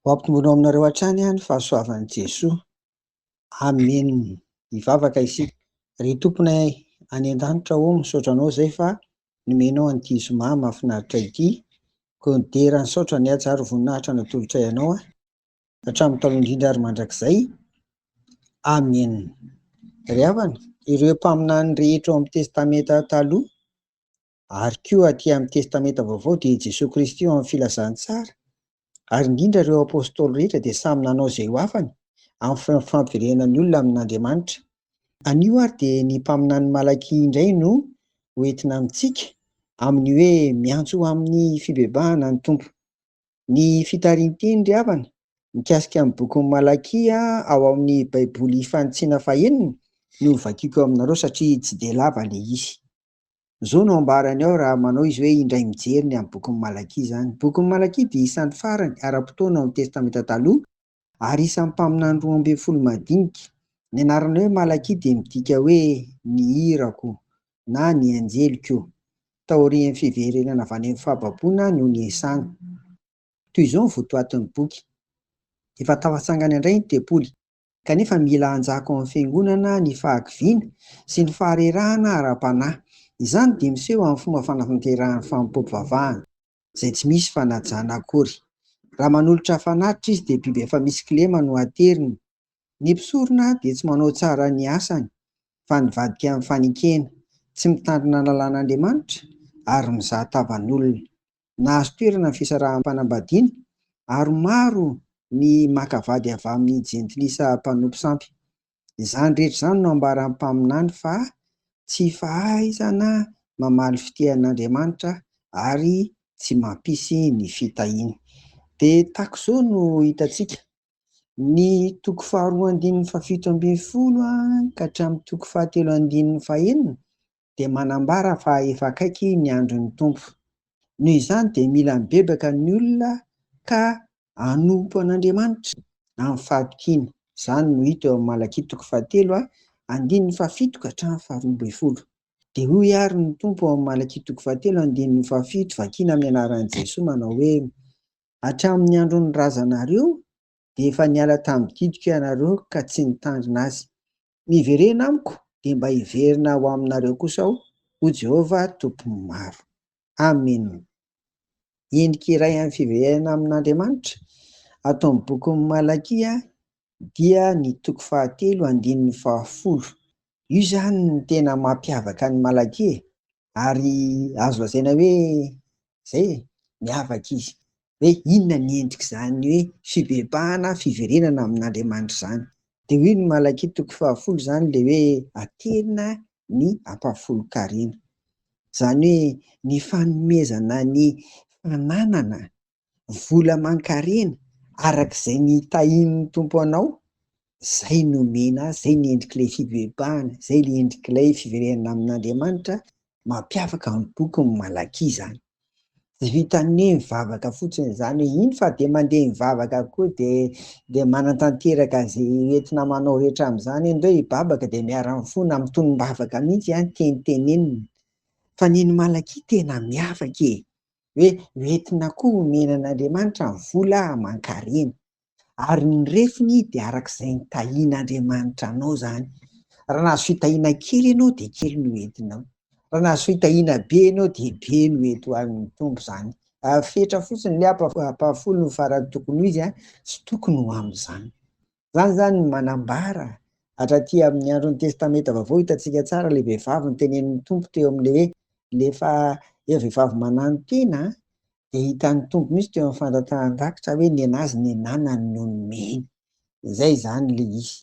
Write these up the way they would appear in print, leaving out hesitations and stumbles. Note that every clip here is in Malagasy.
Ho ampitomboina ao aminareo hatrany ny fahasoavan'i Jesoa. Amen. Hivavaka isika. Ry Tomponay any an-danitra ô, misaotra Anao izay fa nomenao an'ity zoma mahafinaritra ity. Koa dera ny saotra ny haja ary voninahitra natolotray Anao hatramin'ny taloha indrindra ary mandrakizay. Amen. Ry havana, ireo mpaminany rehetra ao amin'ny Testamenta Taloha ary koa aty amin'ny Testamenta Vaovao dia i Jesoa Kristy ao amin'ny Filazantsara, ary indrindra ireo Apôstôly rehetra dia samy nanao izay ho afany amin'ny fampiverenana ny olona amin'Andriamanitra. Anio ary dia ny mpaminany Malakia indray no ho entina amintsika amin'ny hoe miantso ho amin'ny fibebahana ny Tompo. Ny fitarihan-teny ry havana mikasika ny bokin'i Malakia ao amin'ny Baiboly Fanitsiana fahenina no hovakiako aminareo satria tsy dia lava ilay izy. Izao no ambarany ao raha manao izy hoe indray mijery ny amin'ny bokin'i Malakia izany. Ny bokin'i Malakia dia isan'ny farany ara-potoana ao amin'ny Testamenta Taloha ary isan'ny mpaminany 12 madinika. Ny anarana hoe Malakia dia midika hoe ny irako na ny anjeliko. Taorian'ny fiverenana avy any amin'ny fahababoana no niasany. Toy izao ny votoatin'ny boky. Efa tafatsangana indray ny tempoly. Kanefa mila hanjaka ao amin'ny Fiangonana ny fahakiviana sy ny faharerahana ara-panahy. Izany dia miseho amin'ny fomba fanatanterahany fanompoam-pivavahana, izay tsy misy fanajana akory. Raha manolotra fanatitra izy dia biby efa misy kilema no ateriny. Ny mpisorona dia tsy manao tsara ny asany, fa nivadika amin'ny fanekena, tsy mitandrina ny lalàn'Andriamanitra ary mizaha tavan'olona. Nahazo toerana ny fisaraham-panambadiana ary maro ny maka vady avy amin'ny jentilisa mpanompo sampy. Izany rehetra izany no ambaran'ny mpaminany fa tsy fahaizana mamaly fitia an'Andriamanitra ary tsy mampisy ny fitahiana. Dia tahaka izao no hitantsika, ny toko faharoa andininy faha-17 ka hatramin'ny toko fahatelo andininy fahenina dia manambara fa efa akaiky ny andron'ny Tompo. Noho izany dia mila mibebaka ny olona ka hanompo an'Andriamanitra amin'ny fahatokiana. Izany no hita eo amin'ny Malakia toko fahatelo andininy fahafito ka hatramin'ny faharoa ambin'ny folo. Dia hoy àry ny Tompo ao amin'ny Malakia toko fahatelo andininy fahafito, vakiana amin'ny anaran'i Jesoa manao hoe, Hatramin'ny andron'ny razanareo dia efa niala tamin'ny didiko ianareo ka tsy nitandrina azy. Miverena amiko, dia mba hiverina ho aminareo kosa aho, hoy Jehovah Tompon'ny maro. Amena. Endrika iray amin'ny fiverenana amin'Andriamanitra, ato amin'ny bokin'i Malakia, dia ny toko fahatelo andininy fahafolo. Io izany no tena mampiavaka an'i Malakia e! Ary azo lazaina hoe izay e, miavaka izy. Hoe inona ny endrik'izany hoe fibebahana, fiverenana amin'Andriamanitra izany. Dia hoy ny Malakia toko fahafolo izany ilay hoe aterina ny ampahafolon-karena. Izany hoe ny fanomezana ny fananana, vola aman-karena araka izay nitahian'ny Tompo anao, izay no omena azy, izay ny endrik'ilay fibebahana, izay ilay endrik'ilay fiverenana amin'Andriamanitra, mampiavaka ny bokin'i Malakia izany. Tsy vitan'ny hoe mivavaka fotsiny izany hoe iny fa dia mandeha mivavaka koa dia dia manatanteraka izay entina manao rehetra amin'izany hoe ndao hibabaka dia miara-mifona amin'ny tonom-bavaka mihitsy an, tenitenenina. Fa ny an'i Malakia tena miavaka e! Hoe hoentina koa homena an'Andriamanitra ny vola aman-karena. Ary ny refiny dia araka izay nitahian'Andriamanitra anao izany. Raha nahazo fitahiana kely ianao dia kely no entinao. Raha nahazo fitahiana be ianao dia be no ento ho an'ny Tompo izany. Fetra fotsiny ilay ampahafolo no farany tokony ho izy, tsy tokony ho amin'izany. Izany izany ny manambara hatraty amin'ny andron'ny Testamenta Vaovao hitantsika tsara ilay vehivavy notenenin'ny Tompo teo amin'ilay hoe ilay efa vehivavy mananotena dia hitan'ny Tompo mihitsy teo amin'ny fantantahan-drakitra hoe nenazy ny ananany no nomeny. Izay izany ilay izy.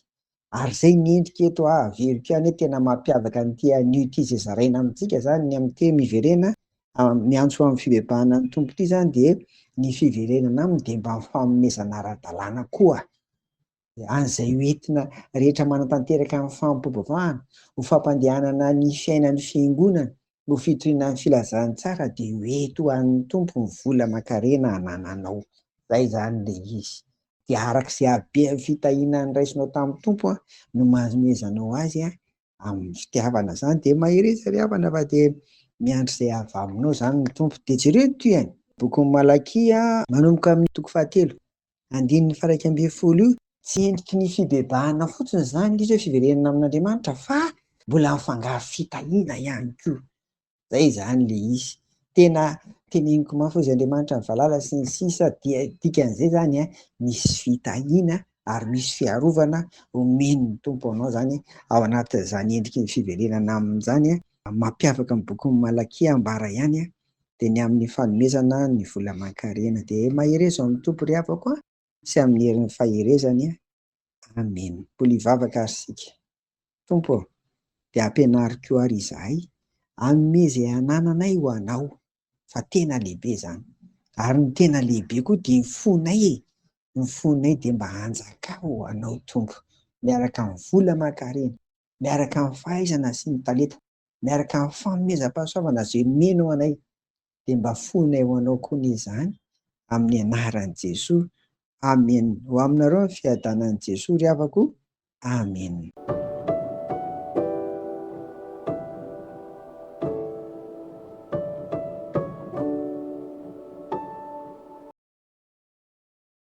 Ary izay ny endrika eto ah, averiko ihany hoe tena mampiavaka an'ity anio ity izay zaraina amintsika izany ny amin'ity hoe miverena miantso amin'ny fibebahana ny Tompo ity izany dia ny fiverenana aminy dia mba fanomezana ara-dalàna koa an'izay ho entina rehetra manatanteraka amin'ny fampivavahana, ho fampandehanana ny fiainan'ny fiangonana, ho fitoriana ny filazantsara dia ho ento ho an'ny Tompo ny vola aman-karena anananao. Izay izany ilay izy. Dia araka izay haben'ny fitahiana noraisinao tamin'ny Tompo no manomezanao azy amin'ny fitiavana izany. Dia mahereza ry havana fa dia miandry izay avy aminao izany ny Tompo. Dia jereo ny tohiny. Bokin'i Malakia manomboka amin'ny toko fahatelo. andininy faha-11 io, tsy endriky ny fibebahana fotsiny izany ilay izy hoe fiverenana amin'Andriamanitra fa mbola mifangaro fitahiana ihany koa. Zay izany le izy. Tena teneniko mafy hozy Andriamanitra ny valala sy ny sisa dia dikan'izay zany an, misy fitahiana ary misy fiarovana omen'ny Tompo anao zany ao anatin'izany endriky ny fiverenana aminy izany an. Mampiavaka ny bokin'i Malakia ambara ihany an, dia ny amin'ny fanomezana ny vola aman-karena. Dia mahereza ao amin'ny Tompo ry havako an, sy amin'ny herin'ny faherezany an. Amena. Mbola hivavaka ary isika. Tompo ô, dia ampianaro koa ary izahay hanome izay anananay ho Anao, fa tena lehibe izany. Ary ny tena lehibe koa dia ny fonay e! Ny fonay dia mba hanjaka ho Anao Tompo, miaraka amin'ny vola aman-karena, miaraka amin'ny fahaizana sy ny talenta, miaraka amin'ny fanomezam-pahasoavana izay omenao anay, dia mba fonay ho Anao koa anie izany, amin'ny anaran'i Jesoa. Amen. Ho aminareo ny fiadanan'i Jesoa ry havako. Amen.